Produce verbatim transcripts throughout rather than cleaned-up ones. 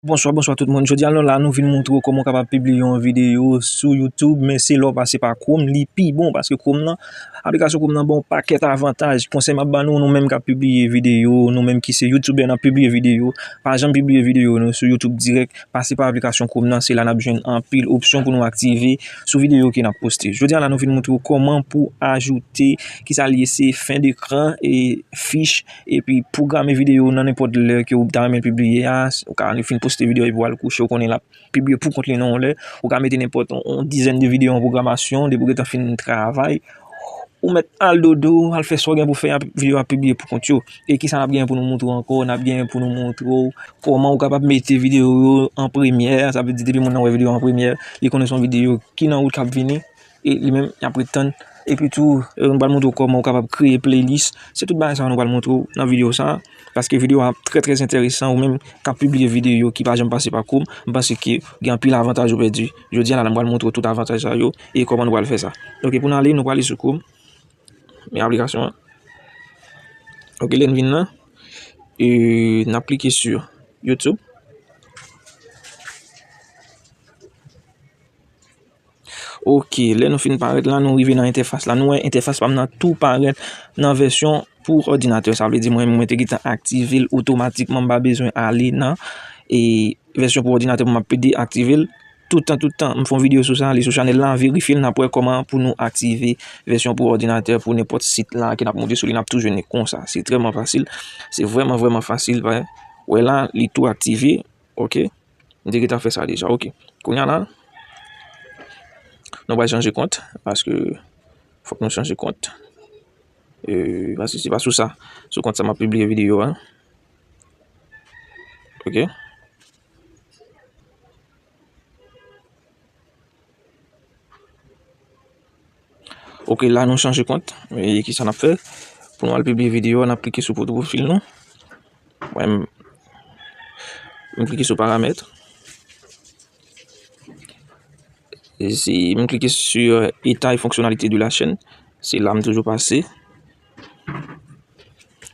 Bonswa, bonswa tout moun. Jodi a nou la, nou vin montre w kòman w kapab pibliye yon videyo sou YouTube, men se lè w pase pa Chrome, li pi bon, paske Chrome nan, aplikasyon Chrome nan ban w pakèt avantaj. Konsèy m ap ba nou, nou menm k ap pibliye videyo, nou menm ki se youtubè n ap pibliye videyo, pa janm pibliye videyo nou sou YouTube dirèk, pase pa aplikasyon Chrome nan, se la n ap jwenn anpil opsyon pou nou aktive sou videyo ke n ap poste. Jodi a la, nou vin montre w kòman pou ajoute, kisa l ye, se fen dekran e fich, epi pwograme videyo nan nenpòt lè ke w ta renmen pibliye a. Ou ka fin poste videyo epi w al kouche, ou konnen l ap pibliye pou kont li nan yon lè. Ou ka mete nenpòt yon, yon dizèn de videyo an pwogramasyon, depi w gentan fin travay, ou mèt al dodo, al fè sa w gen pou fè, videyo ap pibliye pou kont yo. E kisa n ap gen pou nou montre w ankò? N ap gen pou nou montre w kòman ou kapab mete videyo yo an premyè. Sa vle di, depi moun nan wè videyo an premyè, li konnen se yon videyo ki nan wout k ap vini. E li menm, y ap ret tann. Epi tou, e, nou pral montre w kòman ou kapab kreye playlist. Se tout bagay sa yo nou pral montre w nan videyo sa a. Paske videyo a trè, trè enteresan. Ou menm k ap pibliye videyo ki pa janm pase pa Chrome, m panse ke gen anpil avantaj ou pèdi. Jodi a la, m pral montre w tout avantaj sa yo e kòman nou pral fè sa. Ok, pou n ale, nou prale sou Chrome. Men aplikasyon an. Ok, lè n vin la, e, n ap klike sou YouTube. Ok, lè nou fin parèt la, nou rive nan entèfas la. Nou wè entèfas pa m nan tou parèt nan vèsyon pou òdinatè. Sa vle di mwen, mwen te gentan aktive l otomatikman, m pa bezwen ale nan, e, vèsyon pou òdinatè pou m ap deaktive l. Tout tan, tout tan, m fè yon videyo sou sa, li sou chanèl la, verifye l, n ap wè kòman pou nou aktive vèsyon pou òdinatè pou nenpòt sit la ke n ap monte sou li, n ap tou jwenn li konsa. Se trèman fasil, se vrèman, vrèman fasil, wè la, li tou aktive, ok. M te gentan fè sa deja, ok. Kounye a la, nou pral chanje kont, paske fòk nou chanje kont. E, paske se pa sou sa, sou kont sa m ap pibliye videyo a. Ok. Ok, la nou chanje kont. E kisa n ap fè? Pou nou al pibliye videyo a, n ap klike sou foto pwofil nou. Mwen, m, m klike sou paramèt. E si m klike sou, euh, état et fonctionnalité de la chaîne, se la m toujou pase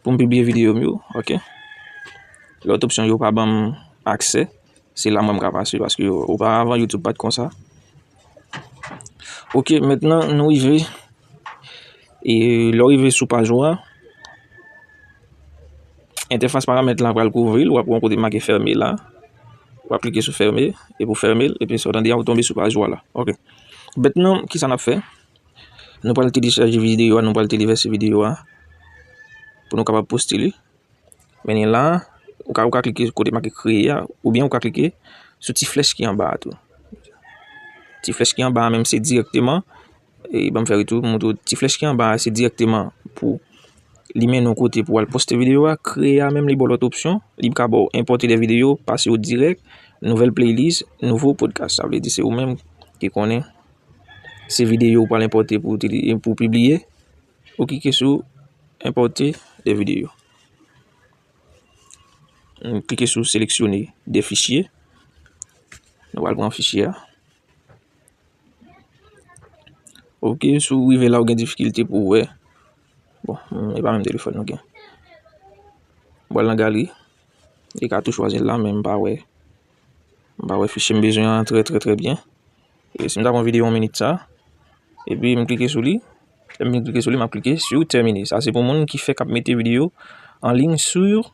pou m pibliye videyo m yo, ok. Lòt opsyon yo pa ban m aksè, se la mwen m ka pase, paske oparavan YouTube pa t konsa. Ok, mentnan nou rive, e lè w rive sou paj ou a, entèfas paramèt la pral kouvri l, w ap wè yon kote make fème la, w ap klike sou fème, e pou fème l, epi sa w tande a, ou tonbe sou paj ou a la, ok. Mentnan, kisa n ap fè? Nou pral telechaje videyo a, nou pral televèse videyo a pou nou kapab poste li. Men la, ou ka, ou ka klike kote make kreye a, oubyen ou ka klike sou ti flèch ki anba a tou. Ti flèch ki anba a menm se dirèkteman, e ban m fè retou, montre w ti flèch ki anba a se dirèkteman pou li mennen w kote pou w al poste videyo a, kreye a menm li ba w lòt opsyon, li ka ba w enpòte de videyo, pase yo dirèk, nouvèl playlist, nouvo podcast. Sa vle di se ou menm ki konnen se videyo ou pral enpòte pou w tele-, pou w pibliye, ou klike sou enpòte de videyo. M klike sou seleksyone de fichye. Nou pral pran fichye a. Ok, si w rive la, ou gen difikilte pou w wè. Bon, e pa menm telefòn nou gen. M pral nan galri. E ka tou chwazi l la, men m pa wè. M pa wè fichye m bezwen an trè, trè, trè byen. E si m ta pran videyo yon minit sa, epi m klike sou li, lè m fin klike sou li, m ap klike sur terminer. Sa se pou moun ki fèk ap mete videyo an liy sou,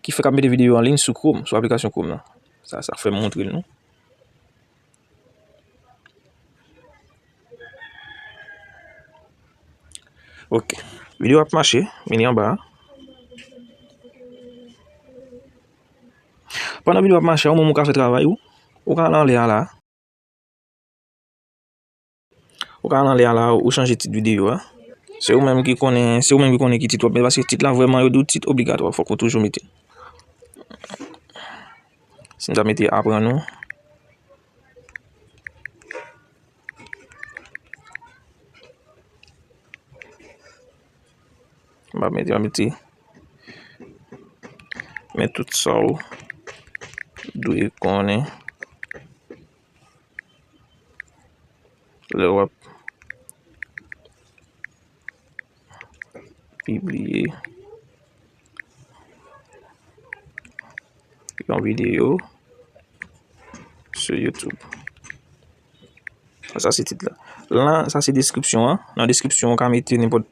ki fèk ap mete videyo an liy sou Chrome, sou aplikasyon Chrome nan. Sa, sa fè m montre l nou. Ok. Videyo ap mache, men li anba a. Pandan videyo ap mache, ou menm ou ka fè travay ou. Ou ka al anlè a la. Ou ka al anlè a la, ou chanje tit videyo a. Se ou menm ki konnen, se ou menm ki konnen ki tit w ap mete, paske tit la vrèman yo di w tit obligatwa, fòk ou toujou mete. Si m ta mete aprann ou. M ap mete, m ap mete. Men tout sa w dwe konnen lè w ap pibliye yon videyo sou YouTube. Sa se tit la. La, sa se deskripsyon an. Nan deskripsyon, ou ka mete nenpòt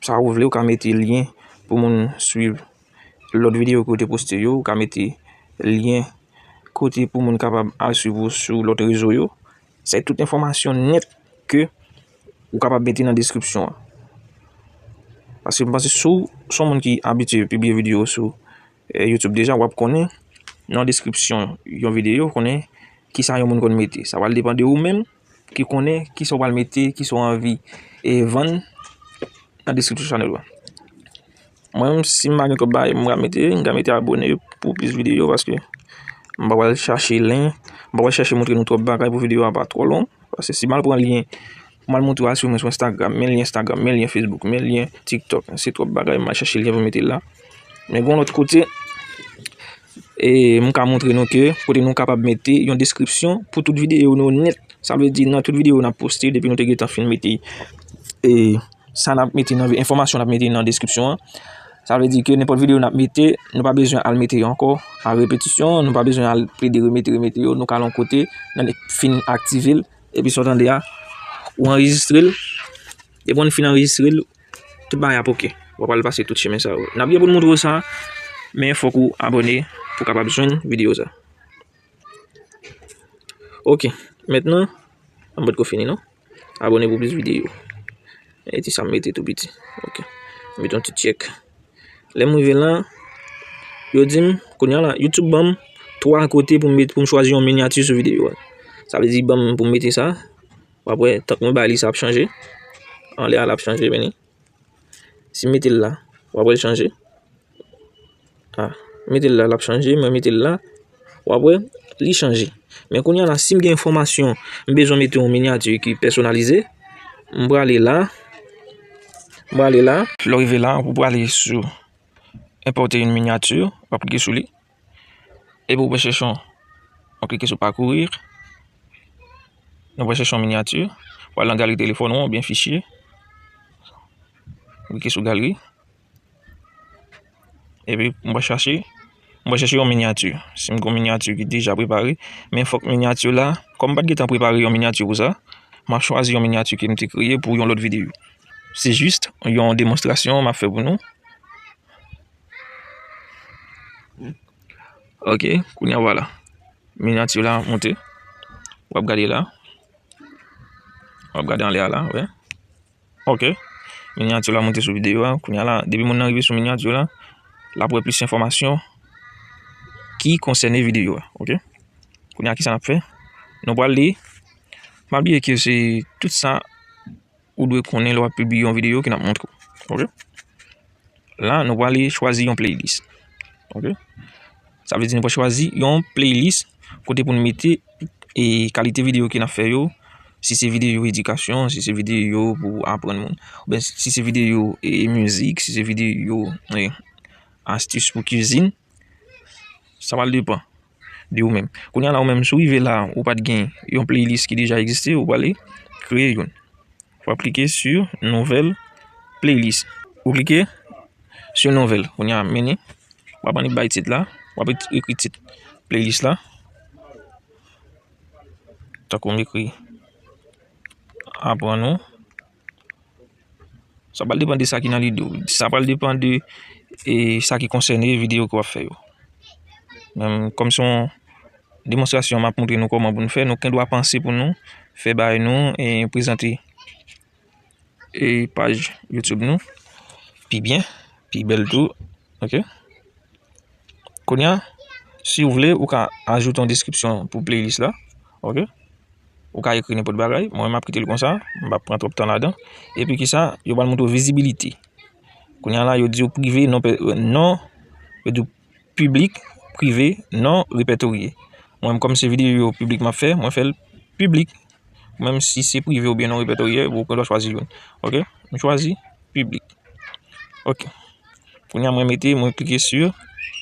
sa ou vle, ou ka mete lyen pou moun swiv lòt videyo ke ou te poste yo, ou ka mete lyen kote pou moun kapab al swiv ou sou lòt rezo yo. Se tout enfòmasyon nèt ke ou kapab mete nan deskripsyon an. Paske m panse si w se yon moun ki abitye pibliye videyo sou eh, YouTube deja, w ap konnen nan deskripsyon yon videyo, w konnen kisa yon moun konn mete. Sa pral depann de ou menm ki konnen kisa w pral mete, kisa w anvi e vann nan deskripsyon chanèl ou a. Mwen menm, si m pa gen twòp bagay, m ka mete, m ka mete abone pou plis videyo paske m pa pral chache len, m pa pral chache montre nou twòp bagay pou videyo a pa twò long. Paske si m al pran lyen, m al montre w al swiv mwen sou Instagram, men lyen Instagram, men lyen Facebook, men lyen TikTok. Se twòp bagay, m al chache lyen pou m mete la. Men gen yon lòt kote, e m ka montre nou ke kote nou kapab mete yon deskripsyon pou tout videyo nou nèt. Sa vle di nan tout videyo n ap poste, depi nou te gentan fin mete, e sa n ap mete nan, enfòmasyon n ap mete nan deskripsyon an, sa vle di ke nenpòt videyo n ap mete, nou pa bezwen al mete yo ankò a repetisyon, nou pa bezwen al plede remete, remete yo, nou ka al yon kote, nan fin aktive l, epi sa w tande a, ou anrejistre l, depi w fin anrejistre l, tout bagay ap oke. W ap al pase tout chemen sa yo. N ap gen pou n montre w sa, men fòk ou abone pou w kapab jwenn videyo sa. Ok, mentnan, m potko fini non. Abone pou plis videyo. E ti sa m mete tou piti. Ok. M mete yon ti tchèk. Lè m rive la, yo di m, kounye a la, YouTube ban m twa kote pou m met, pou m chwazi yon minyati sou videyo a. Sa vle di ban m pou m mete sa. W ap wè, tank mwen bay li sa ap chanje. Anlè a l ap chanje, men li. Si m mete l la, w ap wè l chanje. Ah, mete l la, l ap chanje, mwen mete l la, w ap wè, li chanje. Men kounye a la, si m gen enfòmasyon, m bezwen mete yon minyati ki pèsonalize, m prale la, m prale la. Lè w rive la, ou prale sou Importer une miniature, w ap klike sou li. Epi ou pral chèche yon, w ap klike sou Parcourir. Nou pral chèche yon minyati. W al nan galri telefòn ou oubyen fichye. Klike sou galri. Epi, m pral chache, m pral chache yon minyati. Si m gen yon minyati ki deja prepare, men fòk minyati la, kòm m pa t gentan prepare yon minyati pou sa, m ap chwazi yon minyati ke m te kreye pou yon lòt videyo. Se jis yon demonstrasyon m ap fè pou nou. Ok, kounye a vwala. Minyati la monte. W ap gade la. W ap gade anlè a la, wè. Ok. Minyati la monte sou videyo a. Kounye a la, depi moun nan rive sou minyati la, l ap wè plis enfòmasyon ki konsène videyo a. Ok. Kounye a, kisa n ap fè? Nou pral li. M ap bliye ke se tout sa ou dwe konnen lè w ap pibliye yon videyo ke n ap montre w. Ok? La, nou prale chwazi yon playlist. Ok? Sa vle di nou pral chwazi yon playlist kote pou n mete, e, kalite videyo ke n ap fè yo. Si se videyo edikasyon, si se videyo pou aprann moun, oubyen si se videyo, e, mizik, si se videyo, e, astis pou kizin. Sa pral depann de ou menm. Kounye a la, ou menm, si w rive la, ou pa t gen yon playlist ki deja egziste, ou prale kreye youn. W ap klike sou nouvèl playlist. Ou klike sou nouvèl. Kounye a, meni. W ap annik bay tit la. W ap ekri tit playlist la. Tankou m ekri aprann ou. Sa pral depann de sa ki nan lide w. Sa pral depann de, e, sa ki konsène videyo ke w ap fè yo. Men, kòm se yon demonstrasyon, m ap montre nou kòman pou n fè. Nou gen dwa panse pou nou fè bagay nou e prezante, e, paj YouTube nou pi byen, pi bèl tou. Ok? Kounye a, si w vle, ou ka ajoute yon deskripsyon pou playlist la. Ok? Ou ka ekri nenpòt bagay. Mwen, m ap kite l konsa. M p ap pran twòp tan ladan. Epi kisa, yo pral montre w vizibilite. Kounye a la, yo di w prive, non, non, yo di w piblik, prive, non repètorye. Mwen, kòm se videyo piblik m ap fè, mwen fè l piblik. Menm si se prive oubyen non repètorye, ou gen dwa chwazi youn. Ok? M chwazi piblik. Ok. Kounye a mwen mete, mwen klike sou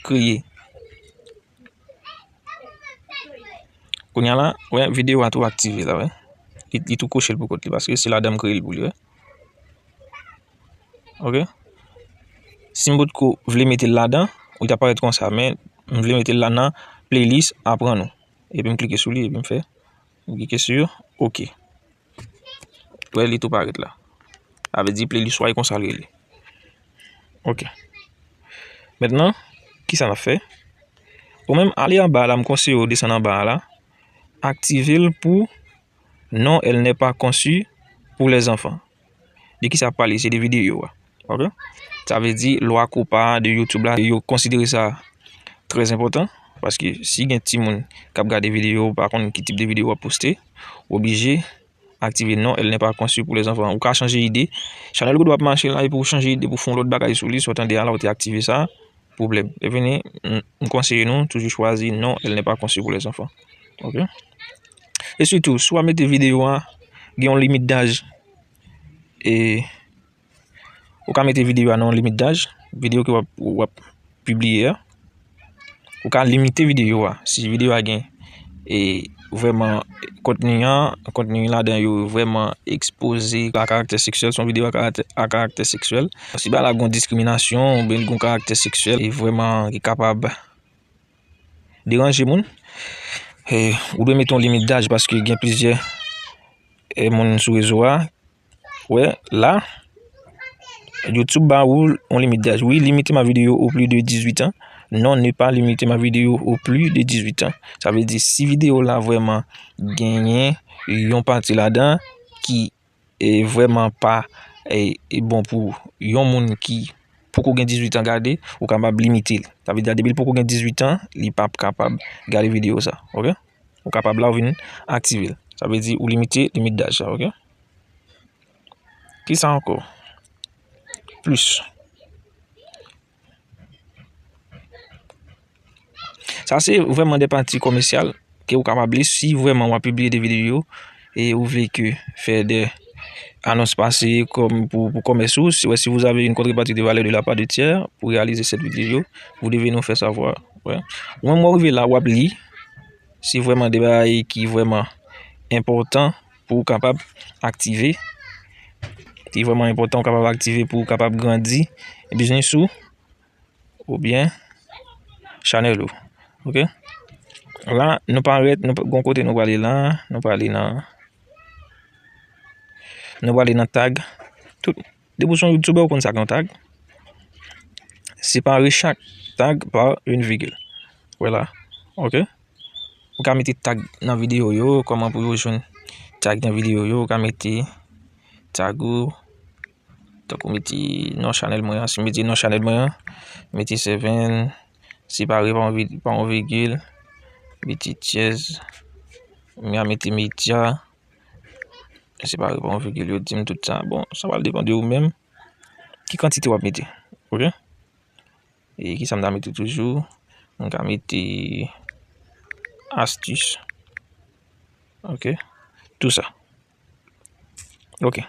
kreye. Kounye a la, wè, videyo a tou aktive la, wè. Li, li tou koche l pou kont li, paske se ladan m kreye l pou li, wè. Ok? Si m potko vle mete l ladan, ou ta parèt konsa, men M vle mete l la nan playlist aprann ou. Epi m klike sou li, epi m fè, m klike sou OK. Wè, li tou parèt la. Sa vle di playlist ou a, e konsa l rele. OK. Mentnan, kisa n ap fè? Ou menm, ale anba la, m konseye w desann anba la. Aktive l pou Non, elle n'est pas conçue pour les enfants. De kisa ap pale? Se de videyo a. OK? Sa vle di, lwa kopa de YouTube la, yo konsidere sa trè enpòtan. Paske si gen timoun k ap gade videyo, ou pa konn ki tip de videyo w ap poste, ou oblije aktive Non, elle n'est pas conçue pour les enfants. Ou ka chanje ide. Chanèl Godou ap mache la, epi ou chanje ide pou fè yon lòt bagay sou li, sa w tande a la, ou te aktive sa, pwoblèm. Lè vini, m, m konseye nou toujou chwazi Non, elle n'est pas conçue pour les enfants. OK? E sitou, si w ap mete videyo a, gen yon limit daj. E ou ka mete videyo a nan yon limit daj, videyo ke w ap, w ap pibliye a. Ou ka limite videyo a. Si videyo a gen, e, vrèman kontni an, kontni ladan yo vrèman ekspoze a karaktè seksyèl, se yon videyo a karaktè, a karaktè seksyèl. Si bagay la gen diskriminasyon oubyen li gen karaktè seksyèl, e vrèman ki kapab deranje moun, e, ou dwe mete yon limit daj paske gen plizyè, e, moun sou rezo a. Wè, la, YouTube ba ou yon limit daj. Oui, limitez ma vidéo au plus de dix-huit ans. Non, ne pas limiter ma vidéo au plus de dix-huit ans. Sa vle di, si videyo la vrèman genyen yon pati ladan ki, e, vrèman pa, e, e bon pou yon moun ki poko gen dizwit an gade, ou kapab limite l. Sa vle di, depi l poko gen dizwit an, li p ap kapab gade videyo sa. OK? Ou kapab la, ou vin aktive l. Sa vle di, ou limite limit daj sa. OK? Kisa ankò? Plis. Sa se vrèman de pati komèsyal ke ou kapab li si vrèman w ap pibliye de videyo e ou vle ke fè de anons pase kòm pou, pou komès ou. Si, si vous avez une contrepartie de valeur de la part de tiers pour réaliser cette vidéo, vous devez nous faire savoir. Wè. Ou menm w rive la, w ap li. Si vrèman de bagay ki vrèman enpòtan pou w kapab aktive. Ki vrèman enpòtan ou kapab aktive pou w kapab grandi biznis ou oubyen chanèl ou. OK? La, nou parèt, nou gon kote nou prale la, nou prale nan, nou prale nan tag. Tout, depi w se yon youtubè, ou konn sa k yon tag. Separe chak tag pa yon vigil. Vwala. OK? Ou ka mete tag nan videyo yo, kòman pou yo jwenn tag nan videyo yo, ou ka mete tag ou, tankou mete non chanèl mwen an, si m mete non chanèl mwen an, mete seven, separe pa yon vi-, pa yon vigil, mete tyèz, m a mete medya, separe pa yon vigil, yo di m tout sa. Bon, sa pral depann de ou menm, ki kantite w ap mete. OK? E kisa m ta mete toujou? M ka mete astis. OK? Tou sa. OK.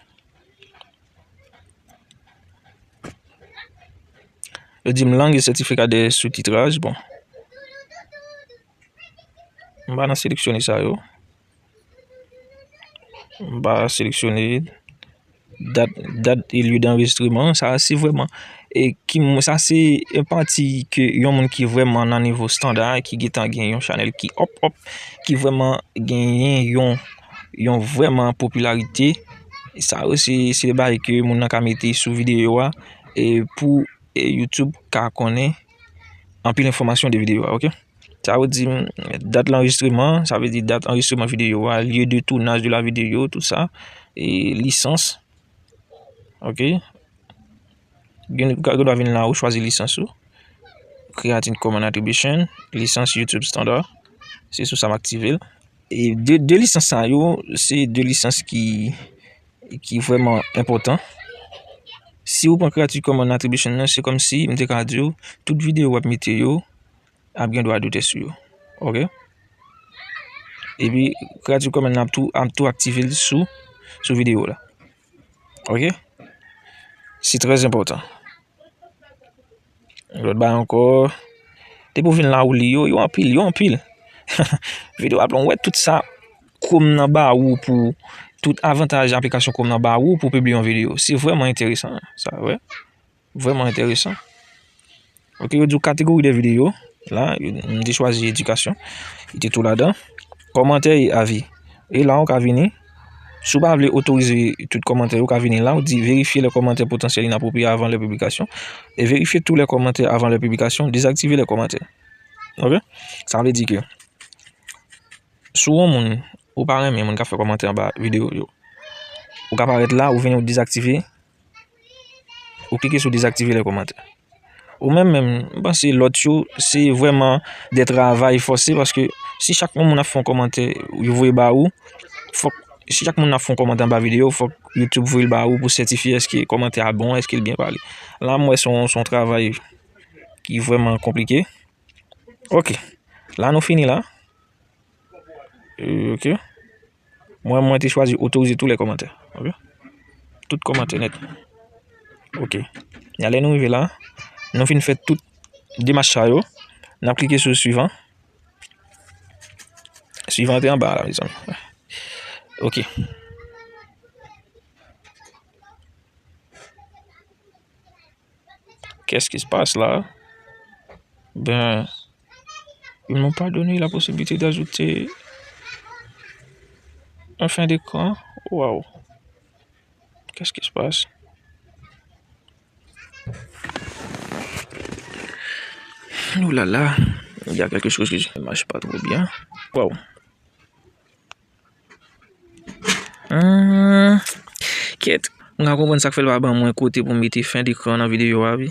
Yo di m lang e sètifika de sou-titraj. Bon. M pa nan seleksyone sa yo. M pa seleksyone dat, dat e lye danrejistreman. Sa se vrèman, e ki m-, sa se yon pati ke yon moun ki vrèman nan nivo estanda, ki gentan gen yon chanèl ki up, up, ki vrèman genyen yon, yon vrèman popilarite. Sa yo se, se de bagay ke moun nan ka mete sou videyo a, e pou, e YouTube ka konnen anpil enfòmasyon de videyo a, OK? Sa yo di m, dat lanrejistreman, sa vle di dat anrejistreman videyo a, lieu de tournage de la vidéo, tout sa, e lisans. OK? Gen, gen dwa vin la ou chwazi lisans ou. Creative Commons Attribution, lisans YouTube standard. Se sou sa m aktive l. E de, de lisans sa yo, se de lisans ki, ki vrèman enpòtan. Si ou pran Creative Commons Attribution nan, se kòmsi m te ka di w, tout videyo w ap mete yo, ap gen dwa dotè sou yo. OK? Epi, Creative Commons nan ap tou, ap tou aktive l sou, sou videyo la. OK? Se trè enpòtan. Lòt bagay ankò, depi w vin la ou li yo, yo anpil, yo anpil. Videyo ap long, ou wè tout sa Chrome nan ba ou pou, tout avantaj aplikasyon Chrome nan ba ou pou pibliye yon videyo. Se vrèman enteresan, sa, wè. Vrèman enteresan. OK, yo di w kategori de videyo. La, m te chwazi edikasyon. Li te tou ladan. Kòmantè e avi. E la, ou ka vini. Si w pa vle otorize tout kòmantè yo, ou ka vini la, ou di verifye lè kòmantè potansyèl inapwopriye avan lè piblikasyon. E verifye tou lè kòmantè avan lè piblikasyon, dezaktive lè kòmantè. Ok? Sa vle di ke si w yon moun, ou pa renmen moun k ap fè kòmantè anba videyo yo, ou ka parèt la, ou vini, ou dezaktive, ou klike sou dezaktive lè kòmantè. Ou menm menm, m panse lòt yo, se vrèman de travay fòse, paske si chak yon moun ap fè yon kòmantè, yo voye ba ou, fòk, si chak moun ap fè yon kòmantè anba videyo, fòk YouTube voye l ba ou pou sètifye èske kòmantè a bon, èske l byen pale. La, m wè se yon, se yon travay ki vrèman konplike. Ok. La, nou fini la. Euh, ok. Mwen, mwen te chwazi otorize tou lè kòmantè. Ok. Tout kòmantè nèt. Ok. Lè nou rive la, nou fin fè tout demach sa yo. N ap klike sou swivan. Swivan te anba la, mezanmi. Ok. Qu'est-ce qui se passe là? Ben, ils m'ont pas donné la possibilité d'ajouter un fin d'écran. Waouh. Qu'est-ce qui se passe? Oh là là, il y a quelque chose qui ne marche pas trop bien. Waouh. Hmm, kèt. Mwen ka konprann sa k fè l pa ban mwen kote pou m mete fen dekran nan videyo a, wi.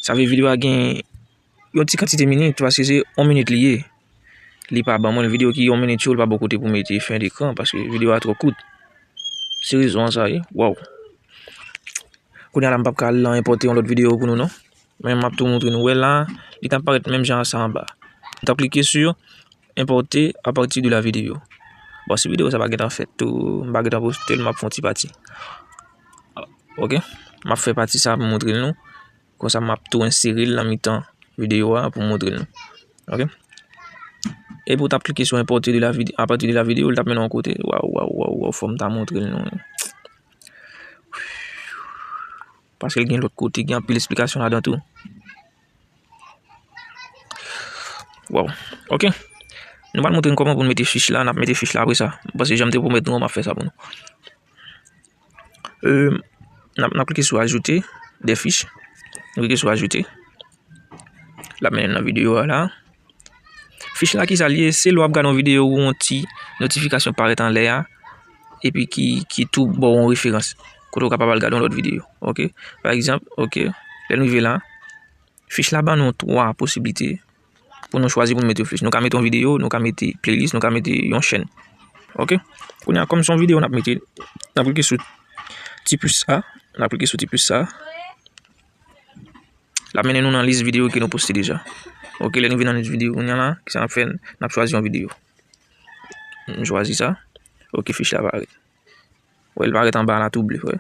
Sa vle videyo a gen yon ti kantite minit, paske se yon minit li ye. Li pa ban mwen videyo ki yon minit yo, li pa ban kote pou m mete fen dekran, paske videyo a twò kout. Se rezon an sa ye. Waw. Kounye a la, m p ap ka al lan enpòte yon lòt videyo pou nou, non. Men m ap tou montre nou. Wè la, li t ap parèt menm jan sa anba. M t ap klike sou enpòte apati de la videyo. Bon, si videyo sa pa gentan fèt tou, m pa gentan poste l, m ap fè yon ti pati. Ok? M ap fè pati sa pou montre nou. Konsa, m ap tou ensere l nan mitan videyo a pou montre nou. Ok? Epi w t ap klike sou enpòte de la vide-, apati de la videyo, l t ap mennen w yon kote. Waw, waw, waw, waw, fò m ta montre l nou. Paske l gen lòt kote, gen anpil esplikasyon ladan tou. Waw. Ok. Nou pral montre n kòman pou n mete fich la. N ap mete fich la apre sa. Paske jan m te pwomèt nou an, m ap fè sa pou nou. Euh, n ap, n ap klike sou ajoute des fiches. Nou klike sou ajoute. L ap mennen nan videyo a la. Fich la, ki sa l ye? Se lè w ap gade yon videyo ou yon ti notifikasyon parèt anlè a, epi ki, ki tou ba w yon referans. Kote w kapab al gade yon lòt videyo. Ok? Pa egzanp, ok, lè n rive la, fich la ban nou twa posiblite pou nou chwazi pou nou mete fich. Nou ka mete yon videyo, nou ka mete playlist, nou ka mete yon chèn. Ok? Kounye a, kòm se yon videyo n ap mete, n ap klike sou ti plis sa, n ap klike sou ti plis sa. L ap mennen nou nan lis videyo ke nou poste deja. Ok, lè nou vin nan lis videyo kounye a la, kisa n ap fè? N ap chwazi yon videyo. M chwazi sa. Ok, fich la parèt. Wè, l parèt anba la tou ble, wè.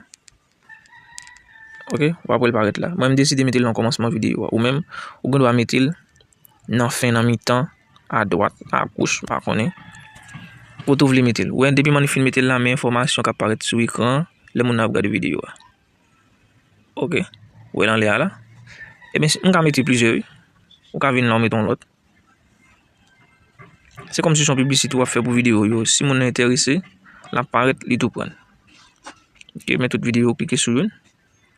Ok, w ap wè l parèt la. Mwen, m deside mete l nan kòmansman videyo a. Ou menm, ou gen dwa mete l nan fen, nan mitan, adwat, agoch, m pa konnen. Kote w vle mete l. Wè, depi m fin mete l la, men enfòmasyon k ap parèt sou ekran an, lè moun nan ap gade videyo a. Ok. Ou wè l anlè a la? Ebyen, m ka mete plizyè, wi. Ou ka vin la, ou mete yon lòt. Se kòmsi se yon piblisite w ap fè pou videyo yo. Si moun nan enterese, l ap parèt, li tou pran. Ok, men tout videyo, klike sou youn.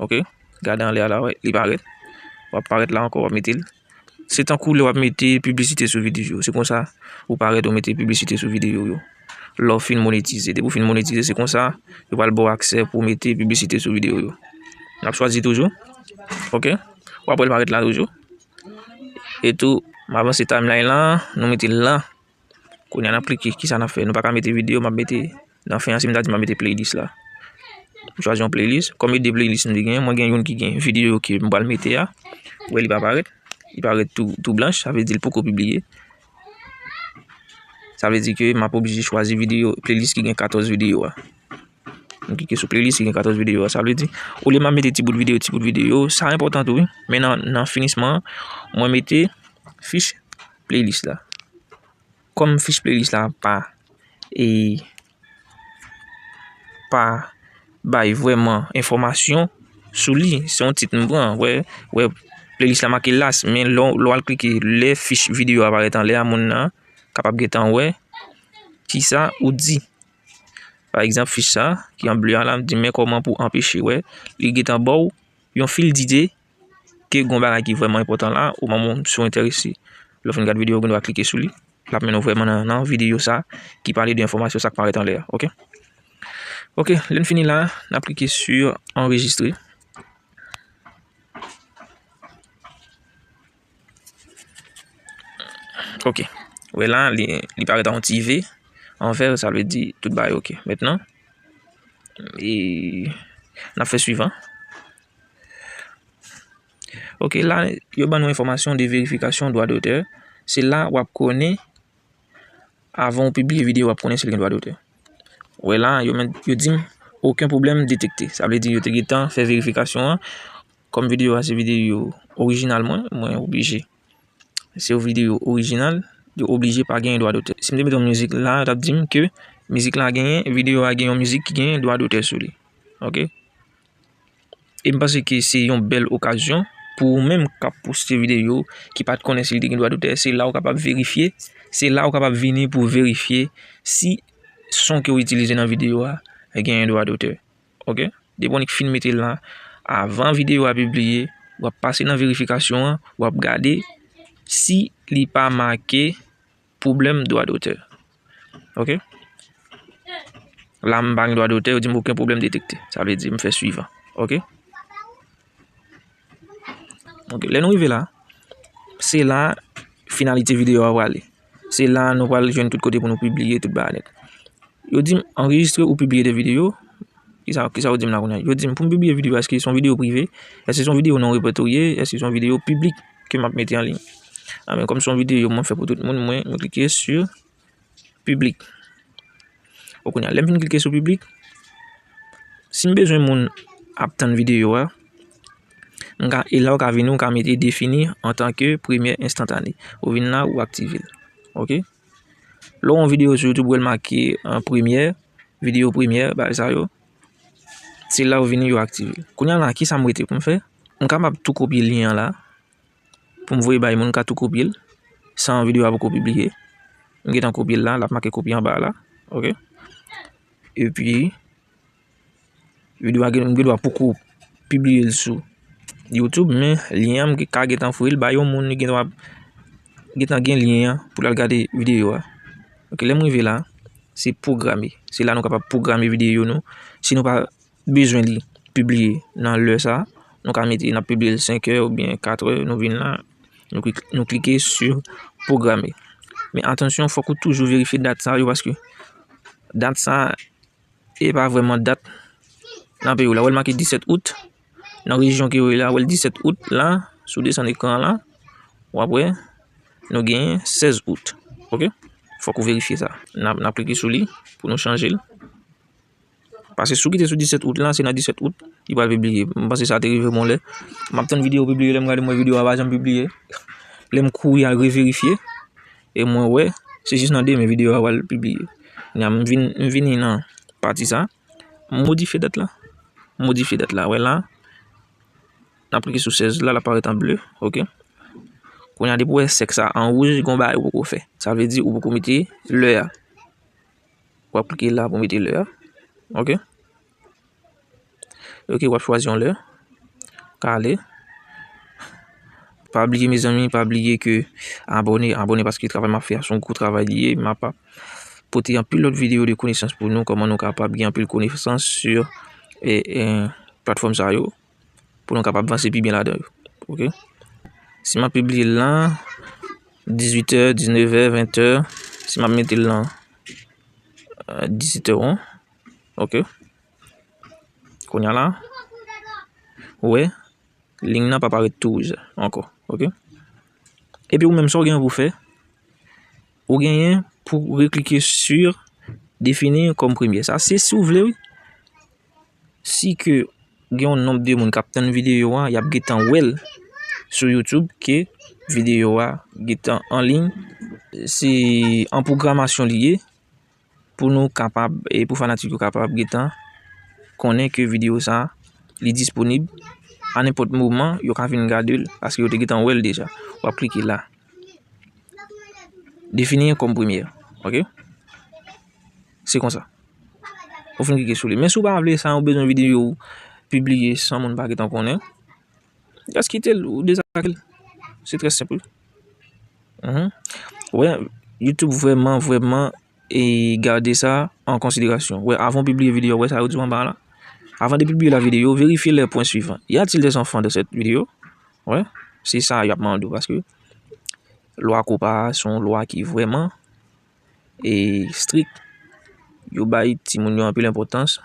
Ok, gade anlè a la, wè, li parèt. W ap parèt la ankò, w ap mete l. Se tankou lè w ap mete piblisite sou videyo yo. Se konsa ou parèt ou mete piblisite sou videyo yo. Lè w fin monetize, depi w fin monetize, se konsa yo pral ba w aksè pou w mete piblisite sou videyo yo. N ap chwazi toujou. Ok? W ap wè l parèt la toujou. E tou, m avanse timeline lan, nou mete l la. Kounye a n ap klike, kisa n ap fè? Nou pa ka mete videyo, m ap mete nan fen an, si m ta di m ap mete playlist la. M chwazi yon playlist. Kòm e de playlist m te genyen, mwen gen youn ki gen videyo ke m pral mete a. Ou wè li pa parèt. Li parèt tou, tou blanch, sa vle di l poko pibliye. Sa vle di ke m ap oblije chwazi videyo, playlist ki gen katòz videyo a. M klike sou playlist ki gen katòz videyo a. Sa vle di, olye m ap mete ti bout videyo, ti bout videyo, sa enpòtan tou, wi. Men nan, nan finisman an, mwen mete fich playlist la. Kòm fich playlist la pa, e, pa bay vrèman enfòmasyon sou li, se yon tit m pran, wè, wè, playlist la make last, men lè w, lè w al klike, lè fich videyo a parèt anlè a, moun nan kapab gentan wè kisa ou di. Pa egzanp, fich sa, ki an ble a la, di men kòman pou anpeche wè, li gentan ba w yon fil dide ke gon bagay ki vrèman enpòtan la, o moman si w enterese, lè w fin gad videyo, ou gen dwa klike sou li. L ap mennen w vrèman nan, nan videyo sa ki pale de enfòmasyon sa k parèt anlè a, oke? Oke, lè n fini la, n ap klike sou anrejistre. Oke. Wè la, li, li parèt an yon ti V an vè, sa vle di tout bagay oke. Mentnan, e, n ap fè swivan. Oke, la, yo ban nou enfòmasyon de verifikasyon dwa dotè. Se la w ap konnen, avan w pibliye videyo, w ap konnen si l gen dwa dotè. Wè la, yo, men, yo di m, okenn pwoblèm detekte. Sa vle di yo te gentan fè verifikasyon an. Kòm videyo a se videyo orijinal mwen, mwen oblije. Se yon videyo orijinal, yo oblije pa genyen dwa dotè. Si m te mete yon mizik la, yo t ap di m ke mizik la genyen, videyo a gen yon mizik ki genyen dwa dotè sou li. Oke? E m panse ke se yon bèl okazyon pou ou menm k ap poste videyo, ki pa t konnen si li te gen dwa dotè, se la ou kapab verifye, se la ou kapab vini pou verifye si son ke w itilize nan videyo a genyen dwa dotè. Oke? Depi w annik fin mete l la, avan videyo a pibliye, w ap pase nan verifikasyon an, w ap gade si li pa make pwoblèm dwa dotè. Oke? La, m pa gen dwa dotè, yo di m okenn pwoblèm detekte. Sa vle di m fè swivan. Oke? Oke, lè nou rive la, se la finalite videyo a prale. Se la nou pral jwenn tout kote pou nou pibliye tout bagay nèt. Yo di m anrejistre ou pibliye de videyo. Kisa, kisa yo di m la kounye a? Yo di m pou m pibliye videyo, èske se yon videyo prive? Èske se yon videyo non repatriye? Èske se yon videyo piblik ke m ap mete an liy? A, men kòm se yon videyo mwen fè pou tout moun, mwen, mwen klike sou piblik. Bon, kounye a, lè m fin klike sou piblik, si m bezwen moun ap tann videyo a, m ka, e la ou ka vini, ou ka mete defini antanke premyè enstantane. Ou vin la, ou aktive l. Oke? Lè w yon videyo sou YouTube, ou wè l make an premyè, videyo premyè, bagay sa yo. Se la ou vini, yo aktive l. Kounye a la, kisa m rete pou m fè? M kapab tou kopye lyen an la, pou m voye bay moun, m ka tou kopye l, san videyo a poko pibliye. M gentan kopye l la, l ap make kopye anba a la. Oke? Epi, videyo a gen, m gen dwa poko pibliye l sou YouTube, men lyen an, m ka gentan voye l bay yon moun, li gen dwa gentan gen lyen an pou l al gade videyo a. Oke, lè m rive la, se pwograme. Se la nou kapab pwograme videyo nou. Si nou pa bezwen li pibliye nan lè sa, nou ka mete n ap pibliye l senk è oubyen kat è, nou vin la, nou klik, nou klike sou pwograme. Men atansyon, fòk ou toujou verifye dat sa yo, paske dat sa, e pa vrèman dat nan peyi w la. Ou wè l make disèt out, nan rejyon ke w ye la, ou wè l disèt out la, si w desann ekran an la, w ap wè, nou genyen sèz out. Oke? Fòk ou verifye sa. N ap, n ap klike sou li pou nou chanje l. Paske si w kite sou disèt out la, se nan disèt out li pral pibliye. M panse sa te rive m yon lè. M ap tann videyo pibliye, lè m gade m wè videyo a pa janm pibliye. Lè m kouri al reverifye, e mwen wè, se jis nan demen videyo a pral pibliye. Kounye a m vin, m vini nan pati sa, m modifye dat la. M modifye dat la, wè la. N ap klike sou sèz la, l ap parèt an ble, oke. Kounye a depi w wè sèk sa an wouj, gon bagay ou poko fè. Sa vle di ou poko mete lè a. W ap klike la pou mete lè a. Oke. Oke, w ap chwazi yon lè. Kale. Pa bliye, mezanmi, pa bliye ke abòne, abòne paske travay m ap fè a se yon gwo travay li ye. M ap pote anpil lòt videyo de konesans pou nou, kòman nou kapab gen anpil konesans sou, e, e, platfòm sa yo. Pou nou kapab vanse pi byen ladan yo. Oke? Si m ap pibliye l la, dizuit è, diznèf è, ven è, si m ap mete l la, e, dizuit è, oke? Kounye a la, ou wè, liy nan pa parèt tou wouj ankò, oke? Epi ou menm, sa w genyen pou fè, ou genyen pou reklike sur définir comme premier. Sa se si w vle, wi. Si ke gen yon nonb de moun k ap tann videyo a, y ap gentan wè l sou YouTube ke videyo a gentan an liy. Se an pwogramasyon li ye pou nou kapab, e pou fanatik yo kapab gentan konnen ke videyo sa, li disponib a nenpòt moman, yo ka vin gade l, paske yo te gentan wè l deja. W ap klike la. Définir comme première. Ok? Se konsa. Ou fin klike sou li. Men si w pa vle sa, ou bezwen videyo w pibliye san moun pa gentan konnen, just kite l, ou dezaktive l. Se trè senp. Mhm. Wè, YouTube vrèman, vrèman, e gade sa an konsiderasyon. Wè, avan w pibliye videyo, wè sa yo di w anba la. Avant de publier la vidéo, vérifiez les points suivants. Y a-t-il des enfants dans cette vidéo? Wè, se sa y ap mande w, paske lwa COPPA se yon lwa ki vrèman, e, strik. Yo bay timoun yo anpil enpòtans,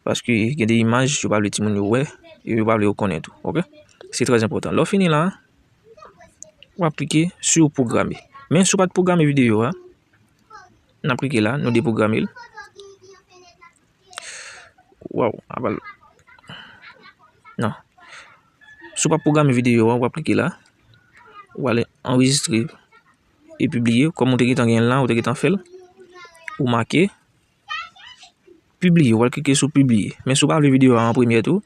paske gen de imaj yo pa vle timoun yo wè, e yo pa vle yo konnen tou, ok? Se trè enpòtan. Lè w fini la, w ap klike sur programmer. Men si w pa t pwograme videyo a, n ap klike la, nou depwograme l. Waw, apa l. Non. Si w pa pwograme videyo a, w ap klike la. W ale anrejistre e pibliye. Kòm ou te gentan gen l la, ou te gentan fè l. Ou make pibliye. W al klike sou pibliye. Men si w pa vle videyo a an premye tou,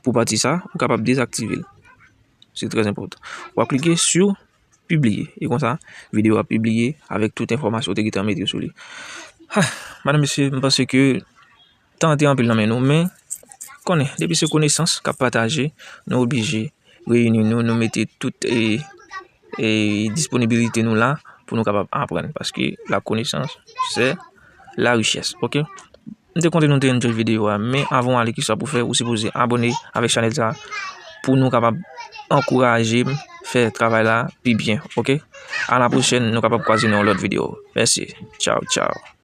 pou pati sa, ou kapab dezaktive l. Se trè enpòtan. W ap klike sou pibliye. E konsa, videyo a pibliye avèk tout enfòmasyon ou te gentan mete sou li. Ah, madanm, mesye, m panse ke tan an te anpil nan men nou, men konnen, depi se konesans k ap pataje, nou oblije reyini nou, nou mete tout, e, e disponibilite nou la pou nou kapab aprann, paske la connaissance, c'est la richesse, ok? M te konte nou te enjoy videyo a, men avan w ale, kisa pou fè? Ou sipoze abòne avèk chanèl sa pou nou kapab ankouraje m fè travay la pi byen, ok? A la pwochèn, nou kapab kwaze nan yon lòt videyo. Mèsi. Tchaw, tchaw.